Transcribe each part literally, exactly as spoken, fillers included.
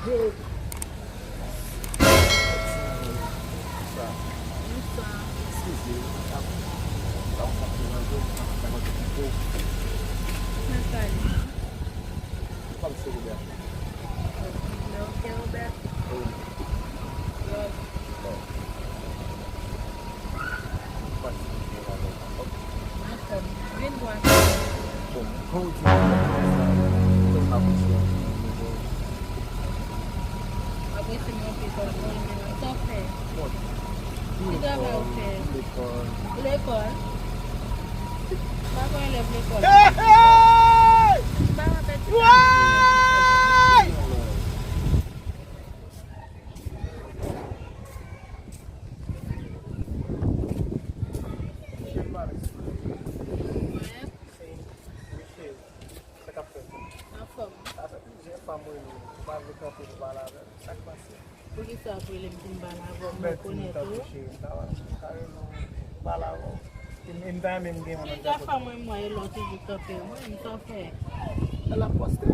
Eskize, m ap, m ap deranje w, m ap fè yon ti po. Mwen pale. Ou pa m se Robert. Lè w fè Robert. Wi. Love. Love. Ou pa se Robert, ok? Anfòm. Vin bwè. Bon, jan w di m sa, tèlman apresye anfòm. Apresye m anpil, paske mwen menm, sa w fè? Bon. Ki travay ou fè? Lekòl. Ou lekòl? M pa konn elèv lekòl. Hey, hey! M pa wè bèt. Woy! Mwen. Wi, cheri. Sa k ap fèt? Anfòm. Sa fè plizyè fwa m rele w, ou pa vle kanpe pou pale avè m. Sa k pase? Poukisa w ap rele m pou m pale avè w? Mwen konnen tou. Cheri, m ta, m ta rele w pou pale avè w. E m, e m ta renmen m gen yon lòt jan kote. Plizyè fwa mwen, mwen rele w toujou kanpe. Mwen, m sa w fè? L ap poste.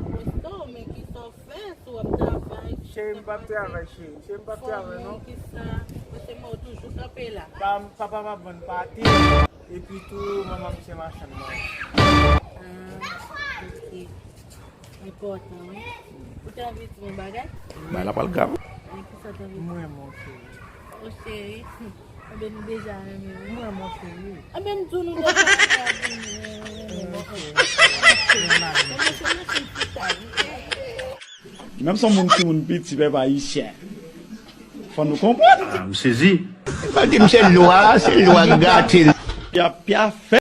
Poste w, men kisa w fè? Si w ap travay, cheri, m p ap travay, cheri. Cheri, m p ap travay, non. Fòme w, kisa? Paske mwen, w toujou kanpe la. Pa, papa m ap vann pate. Epi tou, manman m se machann mwen. Ah, ok. Enpòtan, wi. Ou te anvi di yon bagay? Bagay la pral grav. E kisa w te anvi di? Mwen, mon cheri. O cheri. Enben, nou deja renmen, wi. Mwen, mon cheri. Enben, m di w nou deja renmen. Mwen, cheri. Mwen, cheri, mwen, cheri, cheri. Menm si yon moun timoun piti, pèp ayisyen. Fò nou konprann. Ah, m sezi. Yo di m se lwa, se lwa k gate l. Pya, pya fè.